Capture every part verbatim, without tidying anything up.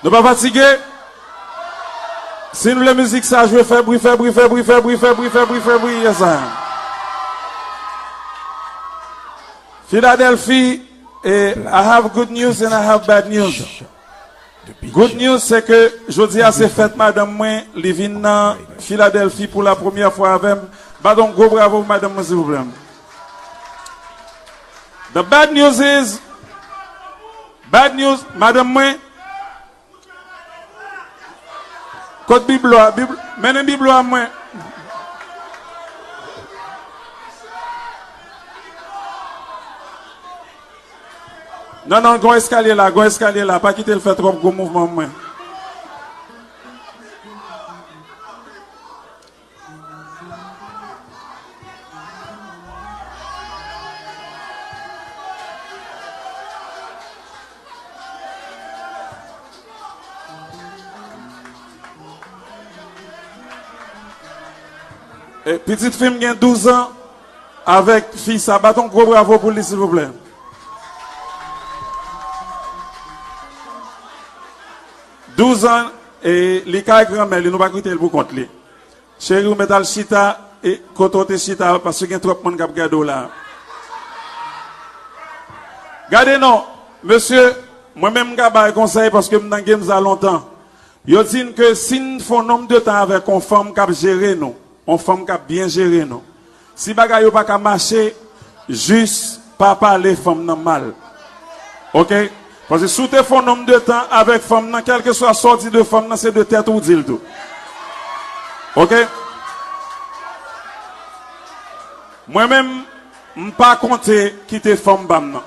Nou pa fatige? Si n vle mizik sa jwe, fè bri, fè bri, fè bri, fè bri, fè bri, fè bri, fè bri, yes sir. Philadelphie, eh, I have good news and I have bad news. Good news se ke jodi a se fèt madanm mwen, li vin nan Philadelphie pou la premyè fwa avè m. Bat yon gwo bravo pou madanm mwen silvouplè. The bad news is, bad news, madanm mwen, kot biblo a? Bib, mennen biblo a mwen. Non, non, gon eskalye la, gon eskalye la. Pa kite l fè twòp gwo mouvman mwen. E, pitit fi m gen douz an avèk fi sa. Bat yon gwo bravo pou li, silvouplè. Douz an, e, li kay granmè li, nou pa kite l pou kont li. Cheri, ou mèt al chita, e, kote w te chita, paske gen twòp moun k ap gade w la. Gade non, mesye, mwen menm m ka bay konsèy paske m nan game sa lontan. Yo di n ke si n fè yon nonm de tan avèk yon fanm k ap jere nou, yon fanm k ap byen jere nou, si bagay yo pa ka mache, jis pa pale fanm nan mal. Oke? Paske si w te fè yon nonm de tan avèk fanm nan, kèlkeswa sa w di de fanm nan, se de tèt ou di l tou. Oke? Mwen menm, m pa konte kite fanm pa m nan.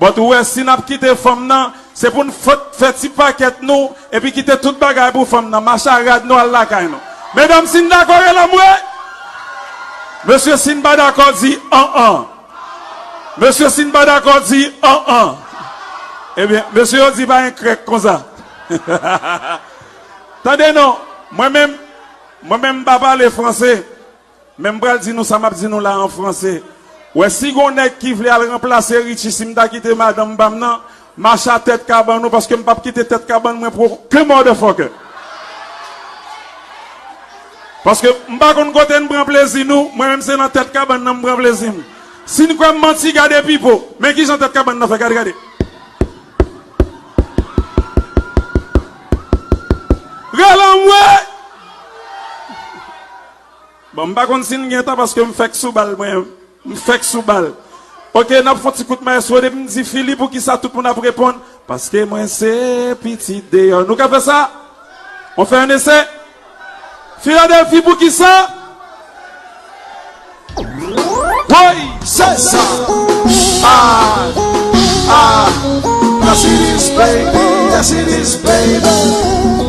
But ou wè, si n ap kite fanm nan, se pou n fè, fè ti pakèt nou, epi kite tout bagay pou fanm nan. Mache a rad nou al lakay nou. Medam, si n dakò, rele m wi. Mesye, si n pa dakò, di an an. Mesye, si n pa dakò, di an an. Ebyen, mesye yo di pa gen krèk konsa. Tande non, mwen menm, mwen menm m pa pale franse, men m pral di nou sa m ap di nou la an franse. Wè, si gon nèg ki vle al ranplase Richie, si m ta kite madanm pa m nan, mache a tèt kabann ou, paske m p ap kite tèt kabann mwen pou okenn motherfucker. Paske m pa konn kote n pran plezi nou, mwen menm se nan tèt kabann nan m pran plezi m. Si n kwè m manti, gade Pipo. Men kijan tèt kabann nan fè, gade, gade. Rele m wi. Bon, m pa konn si n gen tan paske m fèk sou bal mwen. M fèk sou bal. Oke, n ap fè yon ti kout maestro. Depi m di Fili, poukisa tout moun ap reponn? Paske mwen se pitit deyò. Nou ka fè sa? On fè yon esè? Filadèlfi, poukisa? Woy! Se sa! Ah! Ah! Yes, it is, baby. Yes, it is, baby.